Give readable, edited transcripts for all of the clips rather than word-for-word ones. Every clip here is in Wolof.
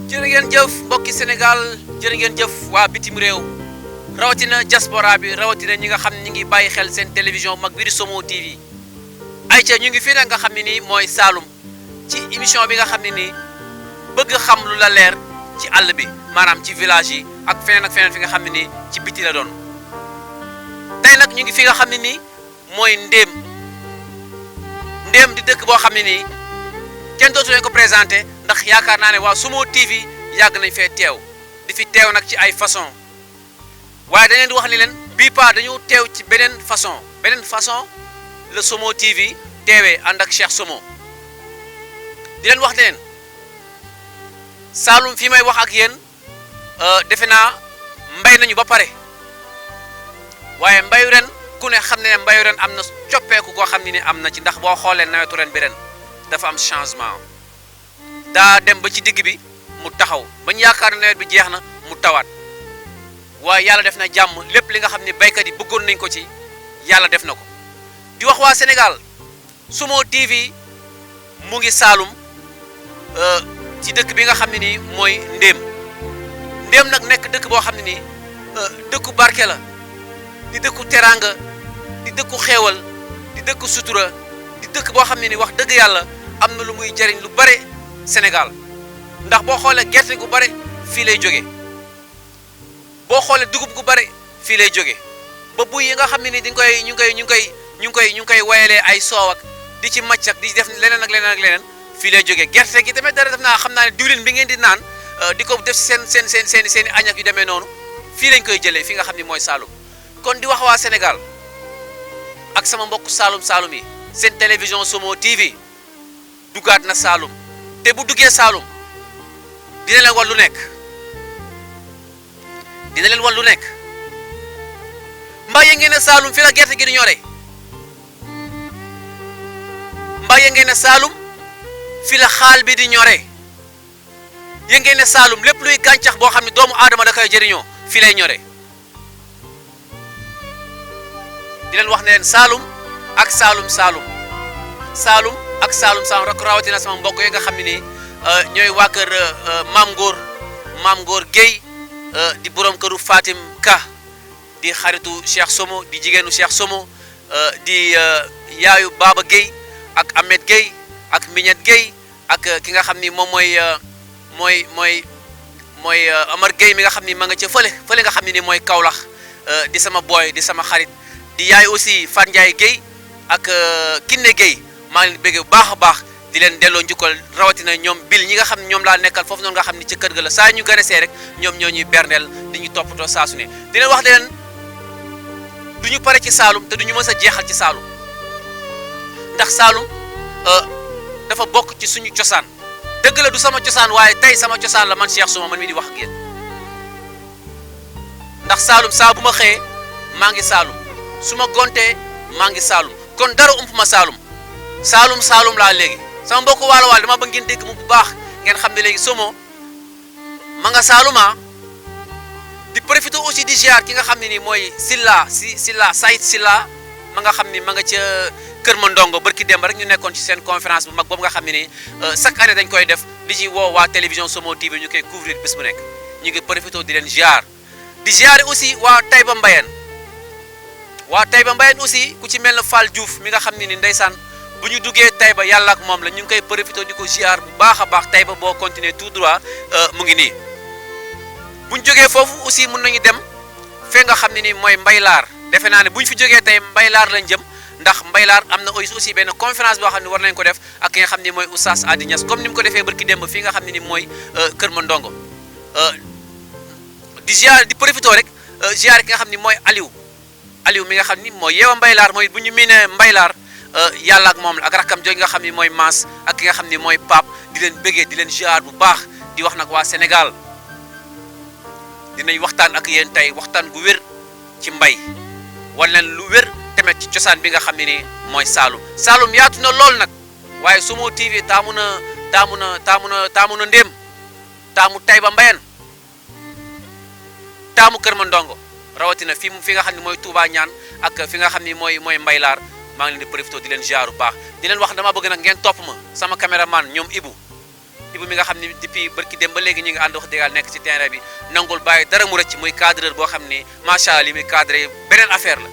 jërë ngeen jëf mbokki Sénégal jërë ngeen jëf waa bitim réew rawatina diaspora bi rawatina ñi nga xam ne ñi ngi bàyyi xel seen télévision mag bi di Somo TV ayca ñu ngi fii nag nga xam ne nii mooy Saloum ci émission bi nga xam ne nii bëgg xam lu la leer ci àll bi maanaam ci village yi ak feneen fi nga xam ne nii ci biti la doon tey nag ñu ngi fi nga xam ne nii mooy Ndéem di dëkk boo xam ne nii kenn dootu leen ko présenté ndax yaakaar naa ne waa Somo TV yàgg nañ fee teew di fi teew nag ci ay façon waaye dañ leen di wax ni leen bii pas dañu teew ci beneen façon la Somo TV teewee ànd ak Cheikh Somo di leen wax ne leen Saloum fi may wax ak yéen defe naa mbay nañu ba pare waaye mbayu ren ku ne xam ne mbayu ren am na coppeeku goo xam ne am na ci ndax boo xoolee nawetu ren bi ren dafa am changement daa dem ba ci digg bi mu taxaw bañ yaakaar ne nawet bi jeex na mu tawaat waaye yàlla def na jàmm lépp li nga xam ne baykat yi bëggoon nañ ko ci yàlla def na ko di wax waa Sénégal Somo TV mu ngi Saloum ci dëkk bi nga xam ne nii mooy Ndéem nag nekk dëkk boo xam ne nii dëkku barke la di dëkku teraanga di dëkku xeewal di dëkku sutura di dëkk boo xam ne ni wax dëgg yàlla am na lu muy jariñ lu bare Sénégal ndax boo xoolee gerte gu bare fii lay jóge boo xoolee dugub gu bare fii lay jóge ba buy yi nga xam ne ni ñu ngi koy wayalee ay soow ak di ci macc ak di def leneen ak leneen fii lay jóge gerte gi tamit dara def naa xam naa ne diwlin bi ngeen di naan di ko def seen i añ ak yu demee noonu fii lañ koy jëlee fi nga xam ne mooy Saloum kon di wax waa Sénégal ak sama mbokk Saloum yi seen télévision Somo TV duggaat na Saloum te bu duggee Saloum dina leen wan lu nekk mbaa yëg ngeen ne Saloum fi la gerte gi di ñoree mbaa yëg ngeen ne Saloum fi la xaal bi di ñoree yëg ngeen ne Saloum lépp luy gàncax boo xam ne doomu aadama da koy jëriñoo fi lay ñoree di leen wax ne leen Saloum ak Saloum rek rawatina sama mbokk yi nga xam ne nii ñooy waa kër Maam Ngor Guèye di borom këru Fatim Ka di xaritu Cheikh Somo di jigéenu Cheikh Somo di yaayu Baba Guèye ak Ahmed Guèye ak Mignette Guèye ak ki nga xam ni moom mooy Amar Guèye mi nga xam ni ma nga ca fële nga xam ne ni mooy Kaolack di sama boy di sama xarit di yaay aussi Fat Ndiaye Guèye ak Kiné Guèye maa ngi leen bëgg bu baax a baax di leen delloo njukkal rawatina ñoom bil ñi nga xam ne ñoom laa nekkal foofu noonu nga xam ne ci kër ga la saa ñu ganesee rek ñoom ñoo ñuy berndeel di ñu toppatoo saa su ne di leen wax ne leen du ñu pare ci Saloum te du ñu mës a jeexal ci Saloum ndax Saloum dafa bokk ci suñu cosaan dëgg la du sama cosaan waaye tey sama cosaan la man Cheikh Somo man mi di wax ak yéen ndax Saloum saa bu ma xëyee maa ngi Saloum su ma gontee maa ngi Saloum kon dara ump ma Saloum laa léegi sama mbokk waalo dama bëgg ngeen dégg mu bu baax ngeen xam ne léegi Somo ma nga Saloum di profité aussi di ziar ki nga xam ne ni mooy Saïd Silla ma nga xam ni ma nga ca Kër Mandongo barki démb rek ñu nekkoon ci seen conférence bu mag boobu nga xam ne ni chaque année dañ koy def di ci woo waa télévision Somo TV ñu koy couvrir bés bu nekk ñu ngi profité di leen ziar di ziar aussi waa Taïba Mbayeen aussi ku ci mel ne Fall Diouf mi nga xam ne ni ndeysaan bu ñu duggee Taïba yàlla ak moom la ñu ngi koy profité di ko ziar bu baax a baax Taïba boo continuer tout droit mu ngi nii bu ñu jógee foofu aussi mun nañu dem fee nga xam ne ni mooy Mbaylaar defe naa ne bu ñu fi jógee tey Mbaylaar lañ jëm ndax Mbaylaar am na aussi benn conférence boo xam ne war nañ ko def ak ki nga xam ne mooy Oustaz Adi Niass comme ni mu ko defee barki démb fii nga xam ne ni mooy Kër Mandongo di ziar di profité rek ziar ki nga xam ne mooy Aliou mi nga xam ni mooy yeewa Mbaylaar mooy bu ñu miinee Mbaylaar yàlla ak moom la ak rakkam jooju nga xam ni mooy Maas ak ki nga xam ni mooy Pape di leen bëggee di leen ziar bu baax di wax nag waa Sénégal dinañ waxtaan ak yéen tey waxtaan gu wér ci mbay wala leen lu wér tamit ci cosaan bi nga xam ne ni mooy Saloum yaatu na lool nag waaye Somo TV taamu na Ndéem taamu Taïba Mbayeen taamu Kër Mandongo rawatina fi nga xam ne mooy Touba ñaan ak fi nga xam ne mooy Mbaylaar maa ngi leen di profité di leen ziar bu baax di leen wax dama bëgg nag ngeen topp ma sama caméraman ñoom Ibou mi nga xam ne depuis barki dem ba léegi ñu ngi ànd wax dëgg nekk ci terrain bi nangul bàyyi dara mu rëcc muy cadreur boo xam ne macha allah li muy cadré beneen affaire la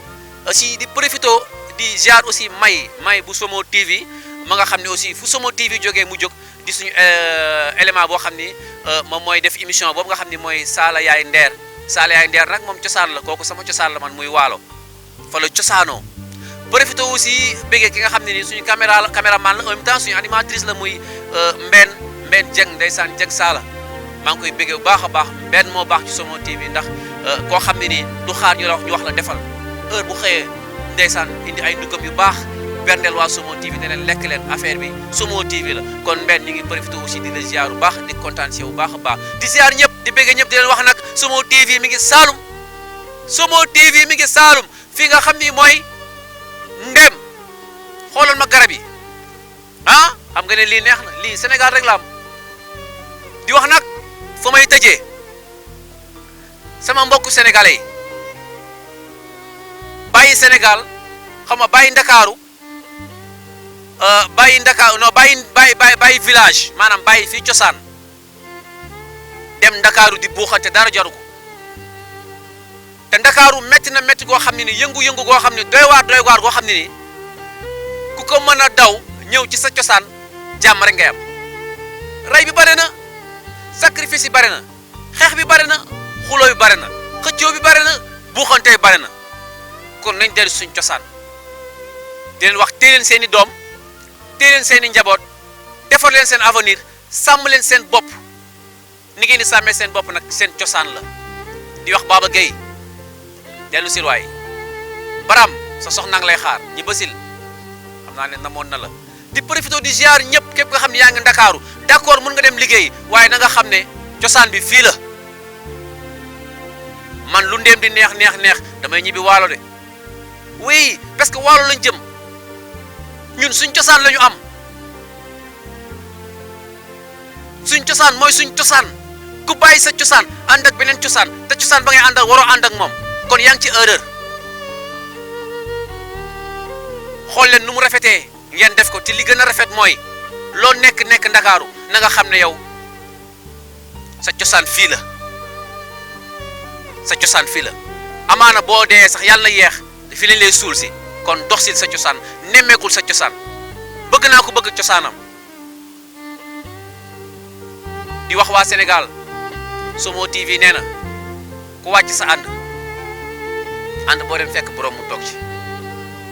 aussi di profito di ziar aussi may bu Somo TV ma nga xam ne aussi fu Somo TV jógee mu jóg di suñu élément boo xam ni moom mooy def émission boobu nga xam ni mooy Saala Yaay Ndeer nag moom cosaan la kooku sama cosaan la man muy waalo fa la cosaanoo profito aussi béggee ki nga xam ne ni suñu caméraman la en même temps suñu animatrice la muy Mbène Dieng ndeysaan Dieng Saala maa ngi koy béggee bu baax a baax Mbène moo baax ci Somo TV ndax koo xam ne nii du xaar ñu wax la defal heure bu xëyee ndeysaan indi ay ndugam yu baax berndeel waa Somo TV ne leen lekk leen affaire bi Somo TV la kon Mbène ñu ngi profité aussi di la ziar bu baax di kontaan si yow bu baax a baax di ziar ñëpp di béggee ñëpp di leen wax nag Somo TV mi ngi Saalum Somo TV mi ngi Saalum fii nga xam ni mooy Ndem xoolal ma garab yi ah xam nga ne lii neex na lii Sénégal rek la am di wax nag fa may tëjee sama mbokku sénégalais yi bàyyi Sénégal xam nga bàyyi Ndakaaru bàyyi village maanaam bàyyi fii cosaan dem Ndakaaru di buuxante dara jaru ko te Ndakaaru métti na métti goo xam ne ni yëngu-yëngu goo xam ne doy waar goo xam ne ni ku ko mën a daw ñëw ci sa cosaan jàmm rek ngay am rey bi bare na sacrifice yi bare na xeex bi bare na xuloo bi bare na xëccoo bi bare na buuxante bi bare na kon nañ dellu suñ cosaan di leen wax téye leen seen i doom téye leen seen i njaboot defar leen seen avenir sàmm leen seen bopp ni ngeen di sàmmee seen bopp nag seen cosaan la di wax Baba Gueye dellu sil waay Baram sa soxna ngi lay xaar ñi basil xam naa ne namoon na la di profité di ziar ñëpp képp nga xam ne yaa ngi Ndakaaru d'accord mën nga dem liggéey waaye na nga xam ne cosaan bi fii la man lu ndéem di neex damay ñibbi waalo de oui parce que waalo lañ jëm ñun suñ cosaan la ñu am suñ cosaan mooy suñ cosaan ku bàyyi sa cosaan ànd ak beneen cosaan te cosaan ba ngay ànd ak waroo ànd ak moom kon yaa ngi ci erreur xool leen nu mu rafetee ngeen def ko te li gën a rafet mooy loo nekk Ndakaaru na nga xam ne yow sa cosaan fii la sa cosaan fii la amaana boo dee sax yàlla na yeex fi lañ lay suul si kon dox sil sa cosaan nemmeekul sa cosaan bëgg naa ko bëgg cosaanam di wax waa Sénégal Somo TV nee na ku wàcc sa ànd boo dem fekk borom mu toog ci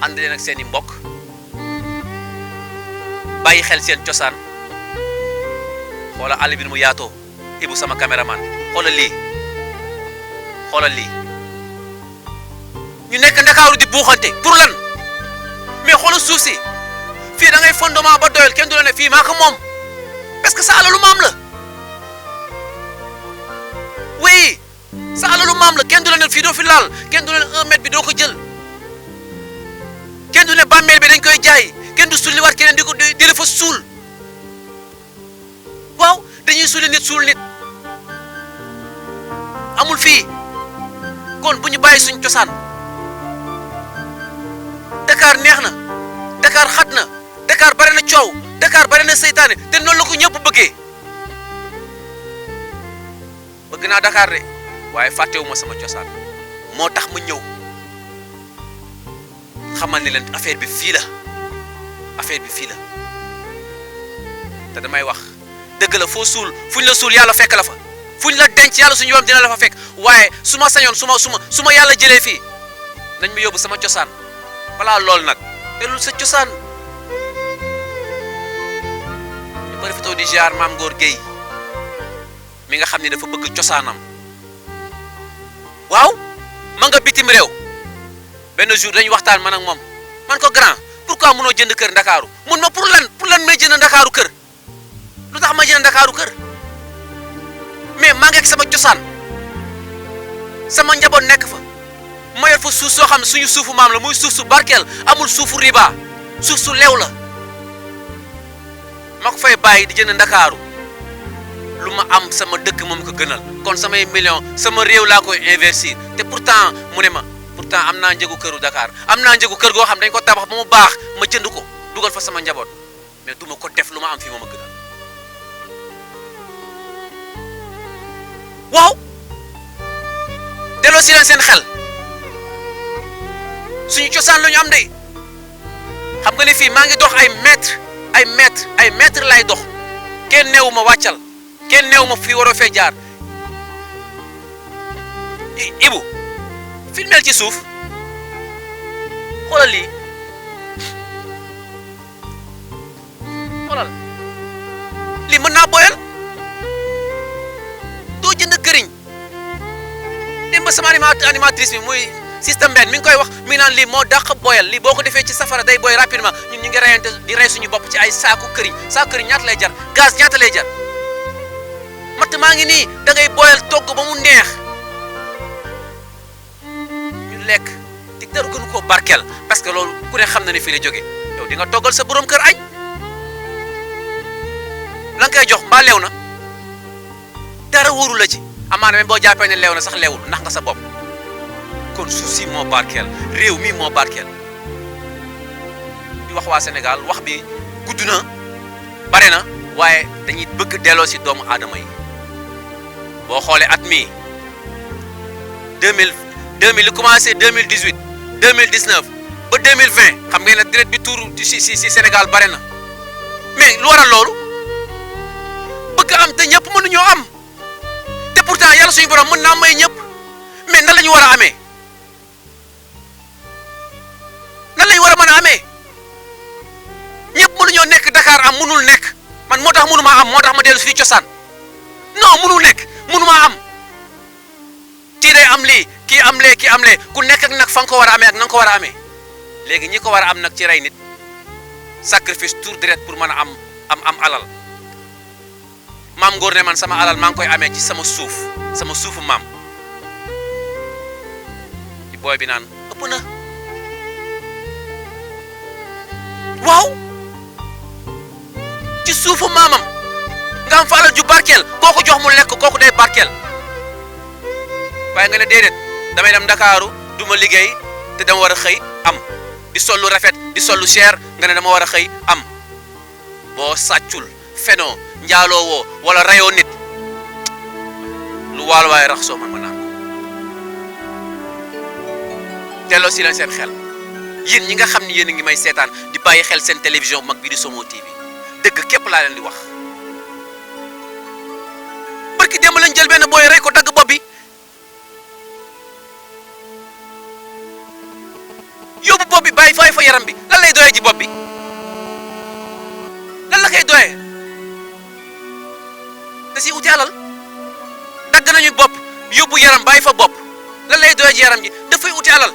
ànd leen ak seen i mbokk bàyyi xel seen cosaan xoola àll bi mu yaatoo Ibou sama caméraman xoolal lii ñu nekk Ndakaaru di buuxante pour lan mais xoolal suuf si fii da ngay fondement ba doyal kenn du la ne fii maa ko moom parce que sa alalu maam la oui sa alalu maam la kenn du la ne fii doo fi laal kenn du la ne 1 mètre bi doo ko jël kenn du ne bàmmeel bi dañ koy jaay kenn du sulli waat keneen di la fa suul waaw dañuy sulli nit suul nit amul fii kon bu ñu bàyyi suñ cosaan Dakar neex na Dakar xat na Dakar bare na coow Dakar bare na seytaane te noonu la ko ñëpp bëggee bëgg naa Dakar de waaye fàttewuma sama cosaan moo tax ma ñëw xamal ni leen affaire bi fii la te damay wax dëgg la foo suul fuñ la suul yàlla fekk la fa fuñ la denc yàlla suñu yoon dina la fa fekk waaye su ma sañoon su ma yàlla jëlee fii nañ ma yóbbu sama cosaan balaa lool nag telul sa cosaan di profité di ziar Maam Ngor Gueye mi nga xam ne dafa bëgg cosaanam waaw ma nga bitim réew benn jour dañu waxtaan man ak moom man ko grand pourquoi mënoo jënd kër Ndakaaru mun ma pour lan may jënd Ndakaaru kër lu tax ma jënd Ndakaaru kër mais maa ngi ak sama cosaan sama njaboot nekk fa ma yor fa suuf soo xam ne suñu suufu maam la muy suuf su barkeel amul suufu riba suuf su leew la ma ko fay bàyyi di jënd Ndakaaru lu ma am sama dëkk moom ko gënal kon samay million sama réew laa koy investir te pourtant mu ne ma pourtant am naa njëgu këru Dakar am naa njëgu kër goo xam dañ ko tabax ba mu baax ma jënd ko dugal fa sama njaboot mais du ma ko def lu ma am fii moom a gënal waaw delloo si leen seen xel suñu cosaan la ñu am de xam nga ni fii maa ngi dox ay mètre lay dox kenn neewu ma wàccal kenn neewu ma fii waroo fee jaar Ibu filmeel ci suuf xoolal lii xoolal lii mën naa boyal doo jënd këriñ dem ba sama animatrice bi muy système benn mi ngi koy wax mi ngi naan lii moo dàq boyal lii boo ko defee ci safara day boy rapidement ñun ñu ngi reyante di rey suñu bopp ci ay saaku këriñ ñaata lay jar gaz ñaata lay jar matt maa ngi nii da ngay boyal togg ba mu neex ñu lekk te dara gënu koo barkeel parce que loolu ku ne xam na ne fii la jóge yow di nga toggal sa borom kër añ la nga koy jox mbaa leew na dara wóoru la ci amaana même boo jàppee ne leew na sax leewul ndax nga sa bopp kon suuf si moo barkeel réew mi moo barkeel di wax waa Sénégal wax bi gudd na bare na waaye dañuy bëgg delloo si doomu aadama yi boo xoolee at mii 2000 li commencé 2018 2019 ba 2020 xam ngeen ne direct bi tuuru si Sénégal bare na mais lu waral loolu bëgg am te ñëpp mënuñoo am te pourtant yàlla suñu borom mën naa may ñëpp mais nan la ñu war a amee nan la ñu war a mën a amee ñëpp mënuñoo nekk Dakar am mënul nekk man moo tax mënumaa am moo tax ma dellu fii cosaan non mënul nekk mënumaa am kii day am lii kii am lee ku nekk ak nag fa nga ko war a amee ak na nga ko war a amee léegi ñi ko war a am nag ci rey nit sacrifice tour direct pour mën a am alal maam Ngor ne man sama alal maa ngi koy amee ci sama suufu maam di booy bi naan ëpp na waaw ci suufu maamam nga am fa alal ju barkeel kooku jox mu lekk kooku day barkeel waaye nga ne déedéet damay dem Ndakaaru du ma liggéey te dama war a xëy am di sol lu rafet di sol lu cher nga ne dama war a xëy am boo sàccul fenoo njaaloo woo wala rayoo nit lu waal waaye rax soo man ma naan ko delloo si leen seen xel yéen ñi nga xam ne yéen a ngi may seetaan di bàyyi xel seen télévision mag bi di Somo TV dëgg képp laa leen di wax barki démb lañ jël benn booy rey ko dagg bopp bi yóbbu bopp bi bàyyi fay fa yaram bi lan lay doyee ji bopp bi lan la koy doyee da si uti alal dagg nañu bopp yóbbu yaram bàyyi fa bopp lan lay doyee ji yaram ji dafay uti alal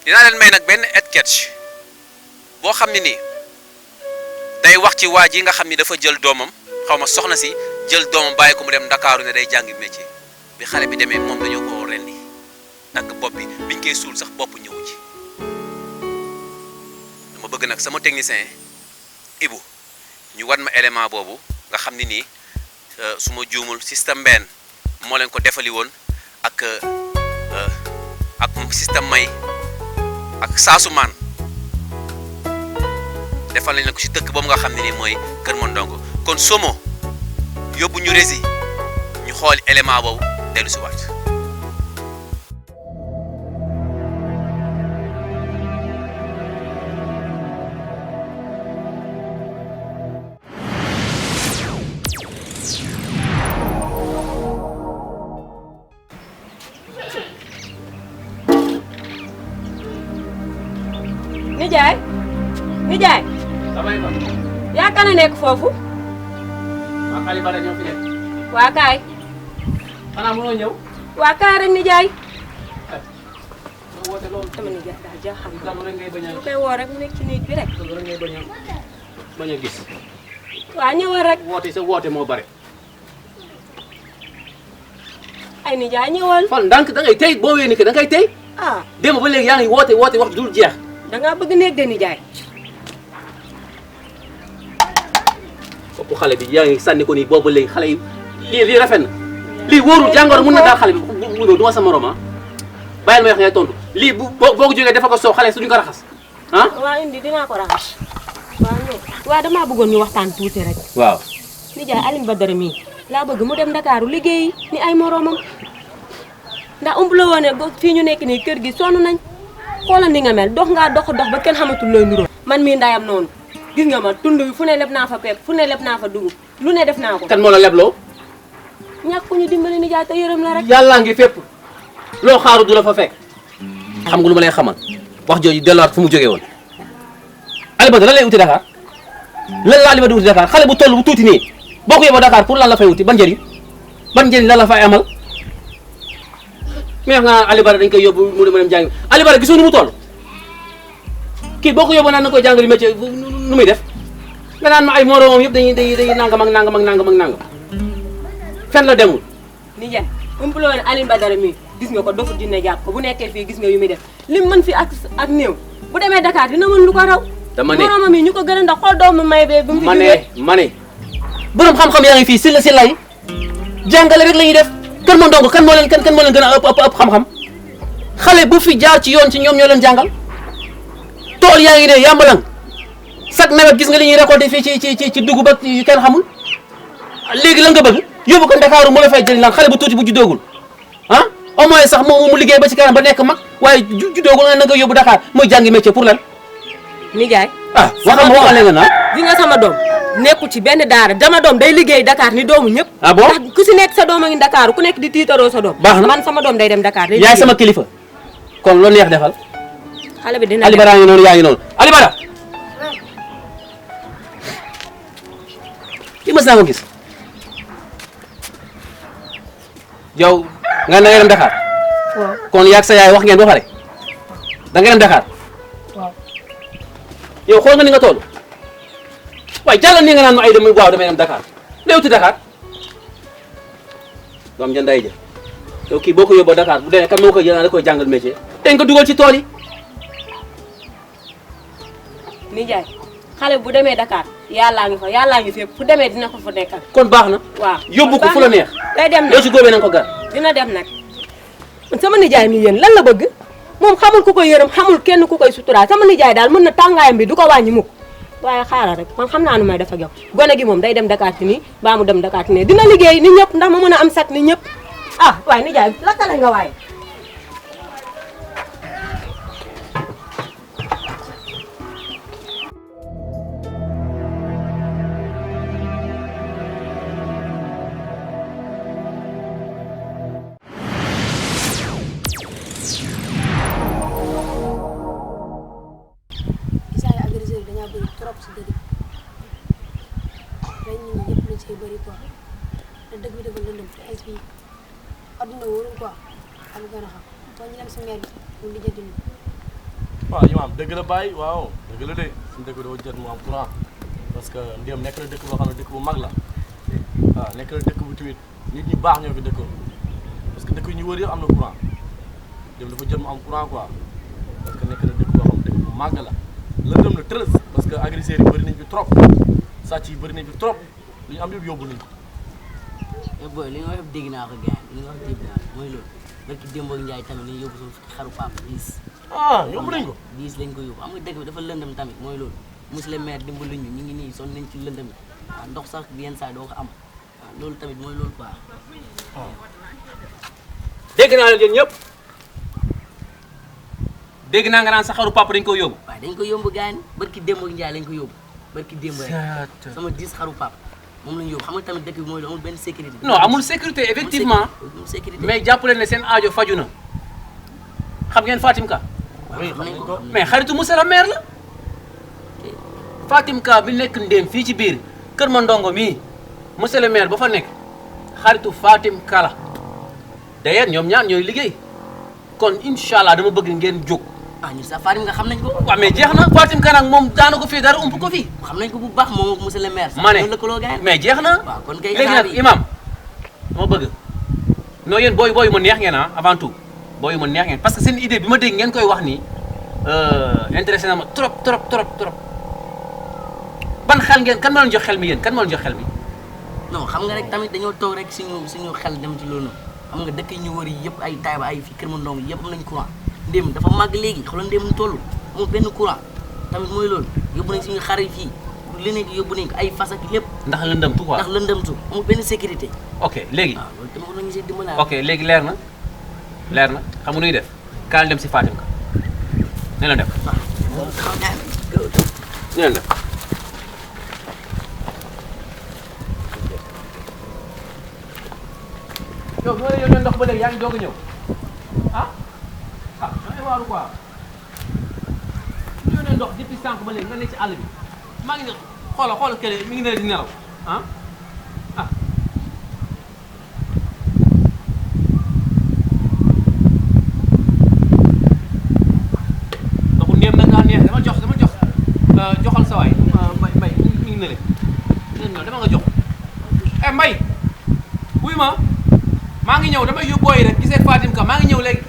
dinaa leen may nag benn sketch boo xam ne nii day wax ci waa ji nga xam ni dafa jël doomam xaw ma soxna si jël doomam bàyyi ko mu dem Ndakaaru ne day jàngi métier bi xale bi demee moom dañoo ko rendi dagg bopp bi biñ koy suul sax bopp ñëwu ci dama bëgg nag sama technicien Ibu ñu wan ma élément boobu nga xam ni nii su ma juumul système benn moo leen ko defali woon ak système may ak saasumaan defal nañ la ko ci dëkk boobu nga xam ne nii mooy Kër Mondongo kon Somo yóbbu ñu rési ñu xool élément boobu dellu si waat nijaay damay ko yaa kan a nekk foofu waa xali bala ñoo fi nekk waa kaay xanaa mënoo ñëw waa kaay rek nijaay moo woote loolu sama nijaay daal jaaxal na loolu rek ngay bañ a lu koy woo rek mu nekk ci néeg bi rek loolu rek ngay bañ a gis waa ñëwal rek woote sa woote moo bare ay nijaay ñëwal fal ndànk da ngay tey boo wee ni que da ngay tey ah démb ba léegi yaa ngi woote wax dul jeex dangaa bëgg néeg de nijaay bopp xale bi yaa ngi sànni ko nii boobu léegi xale yi lii rafet na lii wóorul jàngoro mën na daal xale bi mu du ma sa morom ah bàyyil ma wax ngay tontu lii boo ko jógee dafa ko soow xale suñu ko raxas ah waa indi dinaa ko raxas waa ñëw waa damaa bëggoon ñu waxtaan tuuti rek waaw nijaay Alioune Badara mii laa bëgg mu dem Ndakaaru liggéeyi ni ay moroomam ndax ump la woone fii ñu nekk nii kër gi sonn nañ xoolal ni nga mel dox ngaa dox ba kenn xamatul looy nuroo man mii ndayam noonu gis nga ma tund wi fu ne leb naa fa pepp fu ne leb naa fa dugub lu ne def naa ko kan moo la lebloo ñàkk ñu dimbali nijaay te yërëm la rek yàllaa ngi fépp loo xaaru du la fa fekk xam nga lu ma lay xamal wax jooju delluwaat fu mu jógee woon Aliou Badara lan lay uti Dakar lan la Aliou Badara uti Dakar xale bu toll bu tuuti nii boo ko yóbboo Dakar pour lan la fay uti ban njëriñ lan la fay amal mais nga Aliou Badara dañ koy yóbbu mu dem jàngi Aliou Badara gisoo ni mu toll kii boo ko yóbboo naan na koy jàngali métier nu muy def nga naan ma ay moroomam yëpp dañuy nangam ak nangam ak nangam ak nangam fen la demul nijaay ump la woone Alioune Badara mii gis nga ko dofu dina jàpp ko bu nekkee fii gis nga yu muy def lim mën fi ak néew bu demee Dakar dina mën lu ko raw dama ne moroomam yi ñu ko gën a ndax xool doomu may bee bi mu fi ma ne borom xam-xam yaa ngi fii si la yi jàngale rek la ñuy def kan moo ndongo kan moo leen gën a ëpp xam-xam xale bu fi jaar ci yoon ci ñoom ñoo leen jàngal tool yaa ngi ne yàmbalang chaque nawet gis nga li ñuy récolté fii ci dugub ak yu kenn xamul léegi lan nga bëgg yóbbu ko Ndakaaru mu la fay jëriñ lan xale bu tuuti bu juddoogul ah au moins sax mu liggéey ba ci kanam ba nekk mag waaye juddoogul nga nga yóbbu Dakar muy jàngi métier pour lan nijaay ah waxale nga naa di nga sama doom nekkul ci benn daara dama doom day liggéey Dakar ni doomu ñëpp ah bon ndax ku si nekk sa doom a ngi Dakar ku nekk di tiitaroo sa doom baax na man sama doom day dem Dakar day yaay sama kilifa kon loolu neex defal xale bi dina Aliou Badara ngi noonu yaa ngi noonu Aliou Badara kii mës naa ko gis yow nga na nga dem Dakar waaw kon yaag sa yaay wax ngeen ba pare da nga dem Dakar waaw yow xool nga ni nga toll waaye jàllal nii nga naan ma ay dem waaw damay dem Dakar day wuti Dakar doom ja nday ja yow kii boo ko yóbboo Dakar bu demee kan moo koy jël da koy jàngal métier te nga ko dugal ci tool yi nijaay xale bu demee Dakar yàllaa ngi fa yàllaa ngi fépp fu demee dina ko fa nekkal kon baax na waaw yóbbu ko fu la neex day dem yow nag si góobee na nga ko gar dina dem nag man sama nijaay mi yéen lan la bëgg moom xamul ku koy yërëm xamul kenn ku koy suturaal sama nijaay daal mën na tàngaayam bi du ko wàññi mukk waaye xaaral rek man xam naa nu may def ak yow gone gi moom day dem Dakar ti nii baa mu dem Dakar ti nii dina liggéey ni ñëpp ndax ma mën a am sat ni ñëpp ah waaye nijaay lakkale nga waaye trop si dëgg rey nit ñi ñëpp lañ see bëri quoi te dëgg bi dafa lëndëm te es bi adduna wóorul quoi xam nga gën a xam kon ñu dem si maire bi mu lijjanti ñu. waaw imaam dëgg la bàyyi waaw dëgg la de suñu dëkk dafa jot mu am courant parce que ndéem nekk na dëkk boo xam ne dëkk bu mag la waaw nekk na dëkk bu tamit nit ñi baax ñoo fi dëkkoon parce que dëkk yi ñu wër yëpp am na courant ndéem dafa jot mu am courant quoi parce que nekk na dëkk boo xam ne dëkk bu màgg la lëndëm na tërës parce que agresseurs yi bëri nañ fi trop sàcc yi bëri nañ fi trop li ñu am yëpp yóbbu nañ ko. mais booy li nga wax dégg naa ko gars li nga wax dégg naa mooy loolu barki démb ak Njaay tamit ni yóbbu sama fukki xaru papa 10. ah yóbbu nañ ko. 10 lañ ko yóbbu am nga dëkk bi dafa lëndëm tamit mooy loolu monsieur le maire dimbali ñu ngi nii sonn nañ ci lëndëm waaw ndox sax yenn saa doo ko am waaw loolu tamit mooy loolu quoi. dégg naa leen yéen ñëpp dégg naa nga naan sa xaru papa dañ ko yóbbu. waaw dañ ko yóbbu gars yi barki démb ak Njaay lañ ko yóbbu barki démb rek sama 10 xaru papa moom lañ yóbbu xam nga tamit dëkk bi mooy loolu amul benn sécurité. non amul sécurité effectivement amul sécurité mais jàpp leen ne seen aajo faju na xam ngeen Fatim Ka. oui xam nañ ko mais xaritu monsieur le maire la Fatim Ka bi nekk ndéem fii ci biir kër ma ndongo mii monsieur le maire ba fa nekk xaritu Fatim Ka la d'ailleurs ñoom ñaar ñooy liggéey kon incha allah dama bëgg ngeen jóg. ah ñun sax Fatim nga xam nañ ko. waaw mais jeex na Fatim Ka nag moom daana ko fii dara ump ko fii. xam nañ ko bu baax moom ak monsieur le maire. ma ne sax lëkkaloo gars yi. mais jeex na. waaw kon kay léegi nag imam dama bëgg non yéen booy yu ma neex ngeen ah avant tout booy yu ma neex ngeen parce que seen idée bi ma dégg ngeen koy wax nii intéressé na ma trop trop trop trop ban xel ngeen kan ma leen jox xel mi yéen kan ma leen jox xel mi. non xam nga rek tamit dañoo toog rek suñu xel dem ci loolu xam nga dëkk yi ñu wër yi yëpp ay Taïba ay fii Kër Mandong yëpp am nañ courant ndéem dafa màgg léegi xoolal ndéem ñu toll amul benn courant tamit mooy loolu yóbbu nañ suñu xar yi fii li nekk yóbbu nañ ko ay fas ak lépp ndax lëndëm tu quoi. ndax lëndëmtu amul benn sécurité ok léegi. waaw loolu dama ko doon gisee dimbali ok léegi leer na xam nga nuy def kaal dem si Fatim ka ne la def ne la def yow moo la yónnee ndox ba léegi yaa ngi doog a ñëw ah dangay waaru quoi yónnee ndox depuis sànq ba léegi nga ne ci àll bi maa ngi ne xoola kële mi ngi ne di nelaw ah joxal sa waay mbay mi ngi ne le dama nga jox mbay wuy ma maa ngi ñëw damay yóbbu booy rek gisee Fatim ka maa ngi ñëw léegi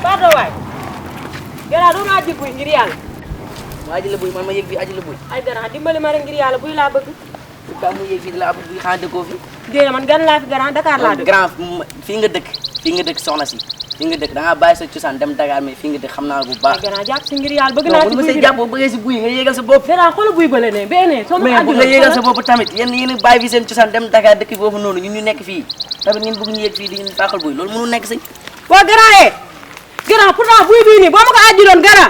pardon waay Gara doon aji buy ngir yàlla waa aji la buy man ma yëg fii aji la buy ay Gara dimbali ma rek ngir yàlla buy laa bëgg ba mu yëg fii di la ab buy xanaa dëkkoo fi déedéet man gan laa fi Gara Dakar laa dëkk grand fii nga dëkk soxna si fii nga dëkk da ngaa bàyyi sa cosaan dem Dakar mais fii nga dëkk xam naa la bu baax Gara jàpp si ngir yàlla bëgg naa si buy bi jàpp boo bëggee si buy nga yéegal sa bopp Gara xoolal buy bële ne bee soo ma mais bu nga yéegal sa bopp tamit yéen bàyyi fi seen cosaan dem Dakar dëkk foofu noonu ñun ñu nekk fii tamit ngeen bëgg ñu yéeg fii di ñu faaxal buy loolu mënu nekk sëñ waa Gara pourtant buy bii nii boo ma ko àjjiloon Gara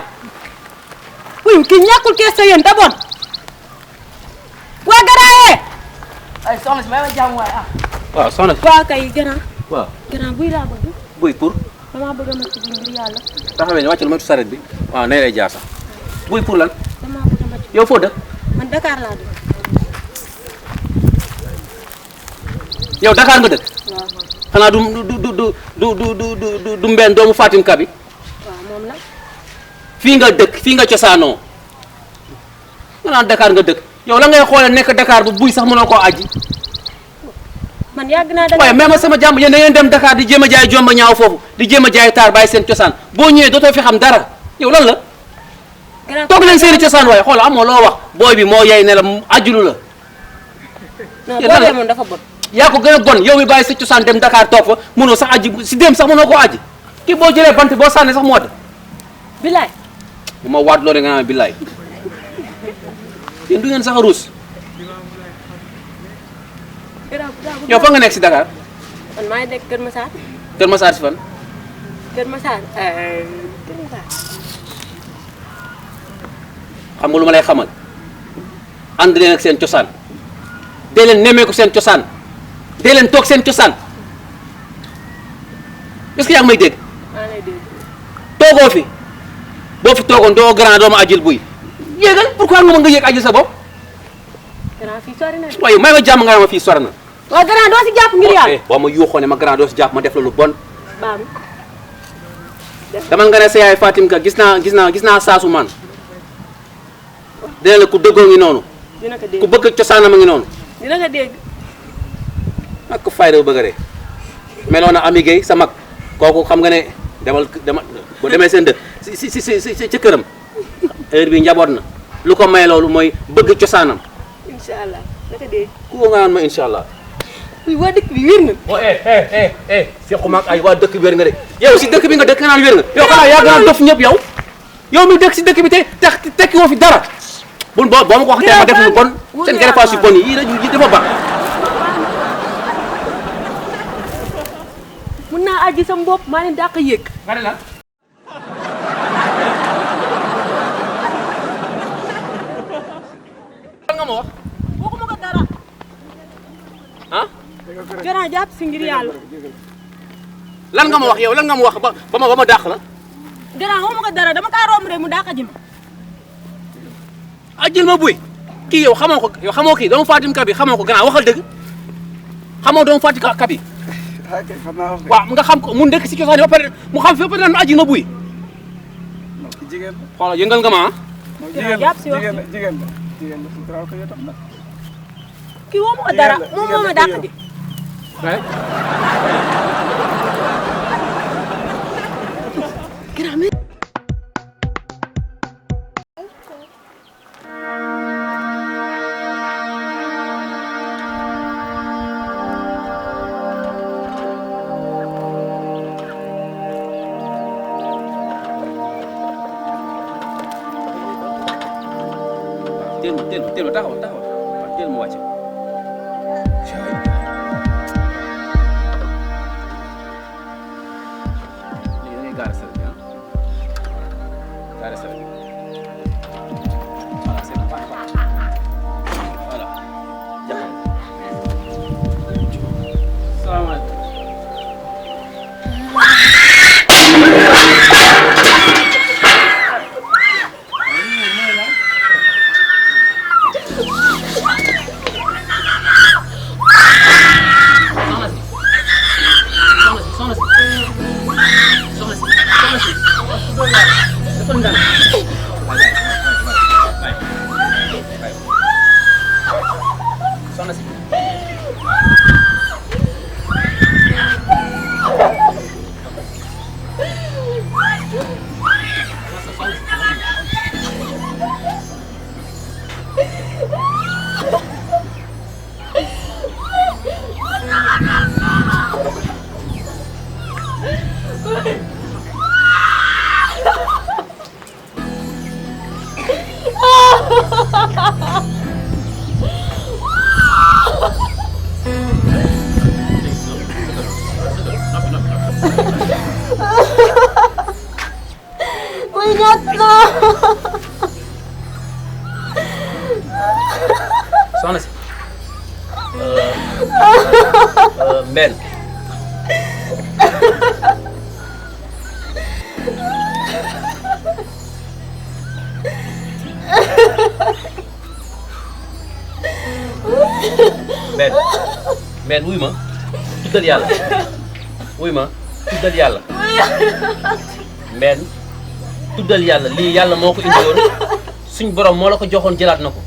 buy kii ñàkkul kees sa yéen da bon waa Gara ay soxna si may ma jàmm waay waaw soxna si waa kay Gara waaw Gara buy laa bëgg buy pour damaa bëgg a màcc buy ngir yàlla taxawee ne wàccal moytu saret bi waaw nay lay jaar sax buy pour lan damaa bëgg a màcc yow foo dëkk man Dakar laa dëkk yow Dakar nga dëkk waaw xanaa du mbenn doomu Fatim ka bi waaw moom la fii nga dëkk fii nga cosaanoo nga naan Dakar nga dëkk yow la ngay xoolee nekk Dakar bu buy sax mënoo koo aji man yàgg naa Dakar waaye même ma sama jàmm yéen da ngeen dem Dakar di jéem a jaay jomba ñaaw foofu di jéem a jaay taar bàyyi seen cosaan boo ñëwee dootoo fi xam dara yow lan la Gara toog leen seeni cosaan waaye xool amoo loo wax booy bi moo yey ne la ajulu la non yéen lan la boo moom dafa bon yaa ko gën a bon yow mi bàyyi sa cosaan dem Dakar toog fa mënoo sax aji si dem sax mënoo koo aji kii boo jëlee bant boo sànni sax moo de bilaay bu ma waat loolu nga naan billaay yéen du ngeen sax a ruus yow fa nga nekk si Dakar man maa ngi nekk Kër Massar Kër Massar si fan Kër Massar Kër Massar xam nga lu ma lay xamal ànd leen ak seen cosaan dee leen nemmeeku seen cosaan dee leen toog seen cosaan est-ce que yaa ngi may dégg maa lay dégg toogoo fi boo fi toogoon doo grand doo ma ajil buy yéegal pourquoi nga mën nga yéeg ajil sa bopp Gara fii sori na de waaye may ma jàmm nga ma fii sori na waaw Gara doo si jàpp ngir yàlla boo ma yuuxoo ne ma grand doo si jàpp ma def la lu bon baam dama nga ne sa yaay Fatim ka gis naa saasu man dina la ku dëggoo ngi noonu dina ko ku dégg bëgg cosaanam a ngi noonu dina ko dégg ak ko fayda bu bëgg a dee meloon na Ami Gueye sa mag kooku xam nga ne demal boo demee seen dëkk si ca këram heure bi njaboot na lu ko may loolu mooy bëgg cosaanam incha allah dina ko dégg ku nga naan ma incha allah uy waa dëkk bi wér na oh sequma ak ay waa dëkk wér nga de yow si dëkk bi nga dëkk nga naan wér nga yow xanaa yaa gën a dof ñëpp yow mi dëkk si dëkk bi te tekki woo fi dara boo ma ko waxatee ma def lu bon seen greffage yu bon yi yi dafa baax mun naa aji sam bopp maa leen dàq yëg nga ne la lan nga ma wax waxuma ko dara ah Gara jàpp si ngir yàlla lan nga ma wax yow lan nga ma wax ba ma dàq la Gara waxuma ko dara dama kaa romb rek mu dàq ji ma ajil ma buy kii yow xamoo kii doomu Fatim Ka bi xamoo ko gannaaw waxal dëgg xamoo doomu Fatim Ka bi waaw nga xam ko mu dëkk si cosaan ba pare mu xam fi ba pare naan ajil ma buy xoolal yëngal nga ma ah Gara jàpp si wax jigéen la suturaal ko yow tam nag kii waxuma ko dara moom moo ma dàq ji teel ma taxawal waaw teel ma wàcce léegi da ngay gaare saret bi gaare saret bi voilà c'est bon voilà jaxal salaamaaleykum soxna si Mbène Mbène wuy ma tuddal yàlla wuy ma tuddal yàlla Mbène tuddal yàlla lii yàlla moo ko indiwoon suñ borom moo la ko joxoon jëlaat na ko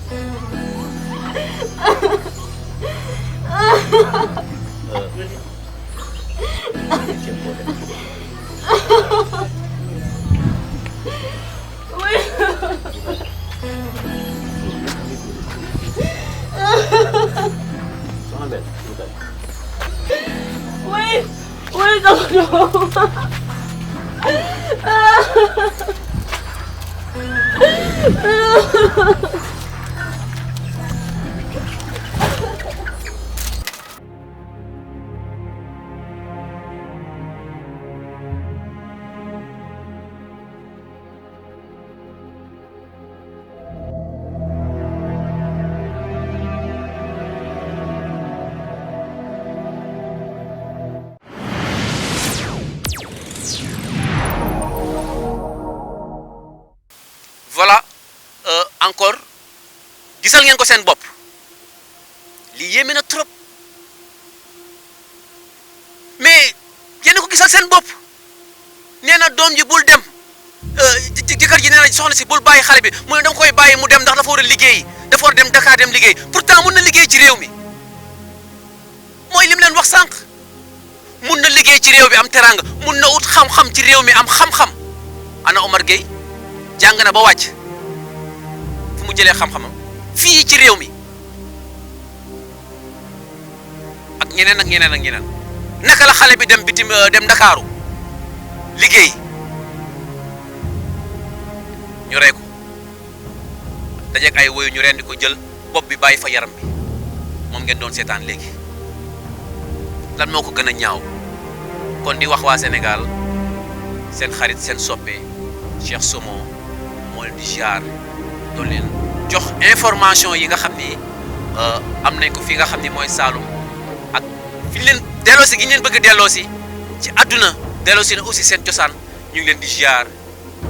voilà encore gisal ngeen ko seen bopp lii yéeme na trop mais yéen ko gisal seen bopp nee na doom ji bul dem jëkkër ji nee na soxna si bul bàyyi xale bi mu ne danga koy bàyyi mu dem ndax dafa war a liggéey dafa war a dem Dakar dem liggéey pourtant mun na liggéey ci réew mi mooy lim leen wax sànq mun na liggéey ci réew bi am teranga mun na ut xam-xam ci réew mi am xam-xam ana Omar Gueye jàng na ba wàcc fu mu jëlee xam-xamam fii ci réew mi ak ñeneen ak ñeneen ak ñeneen naka la xale bi dem bitim dem Ndakaaru liggéey ñu rey ko dajeeg ay woyu ñu rendi ko jël bopp bi bàyyi fa yaram bi moom ngeen doon seetaan léegi lan moo ko gën a ñaaw kon di wax waa Sénégal seen xarit seen soppe Cheikh Somo moo leen di ziar doon leen jox information yi nga xam ni am nañ ko fi nga xam ni mooy Saloum ak fi ñu leen delloosi gi ñu leen bëgg delloosi ci àdduna delloosi na aussi seen cosaan ñu ngi leen di ziar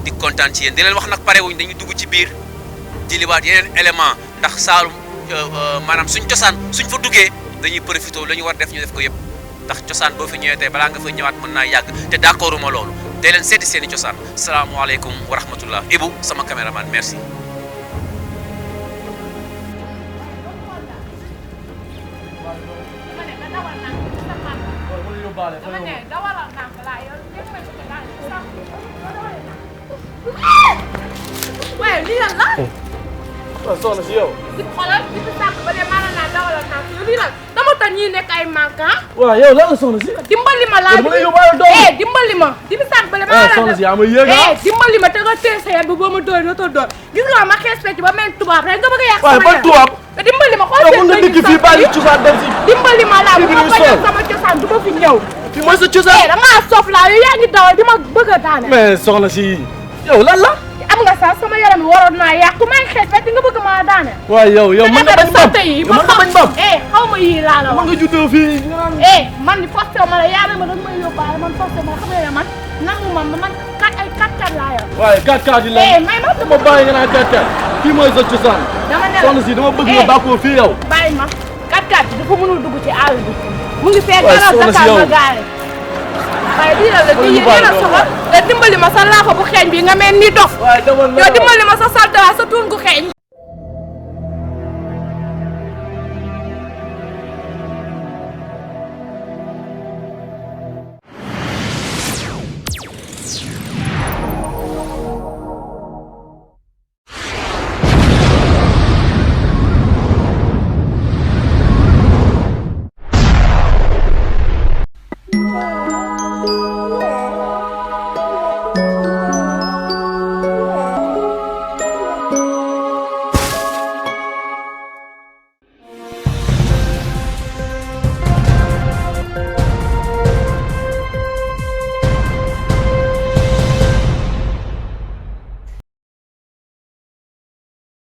di kontaan ci yéen di leen wax nag pare wuñ dañuy dugg ci biir di liwaat yeneen élément ndax Saloum maanaam suñ cosaan suñ fa duggee dañuy profité la ñu war def ñu def ko yëpp ndax cosaan boo fi ñëwee tey balaa nga fa ñëwaat mën naa yàgg te d'accorduma loolu te leen seeti seeni cosaan salaamaaleykum wa rahmatullah Ibou sama caméraman merci. waaye lii lan la. waaw soxna si yow. di xoolal di fi sàkk ba ne maanaam naa dawalal naa lii lan dama la ñuy nekk ay manquant. waaw yow lan la soxna si. dimbali ma laa dama lay yóbbaale doom. dimbali ma di saat bale ma soxna si yaa ma yéeg dimbali ma te nga tee sa yet bi boo ma dóor dootoo dóor gis nga ma xees fecc ba mel tubaab rek nga bëgg a yàq waaye ban tubaab. dimbali ma xool yow mën nga dëkk fii bàyyi cosaan dem si. dimbali ma laa bu ma bañoon sama cosaan du ma fi ñëw. fii mooy sa cosaan. da ngaa sof laa yow yaa ngi dawal di ma bëgg a daane. mais soxna si yow lan la. am nga sax sama yaram bi waroon naa yàqu may xees fecc nga bëgg maa daane. waaw yow mën nga bañ bam mën nga bañ bam. xaw ma yii laa la wax. mën nga juddoo fii. man ni forcé ma la yaa ma da nga may yóbbaale man forcé ma xam nga man nangu ma man ay 4-4 laa yor. waaye 4-4 yi la. may ma dama bàyyi nga naan 4-4 fii mooy sa cosaan. dama ne la soxna si dama bëgg nga bàkkoo fii yow. bàyyi ma 4-4 dafa mënul dugg ci àll bi mu ngi fekk waaye dara soxna si Dakar yow. ma gaare waaye lii la lii la soxla nga dimbali ma sa laafa bu xeeñ bi nga mel ni dof yow dimbali ma sa salta sa tuun gu xeeñ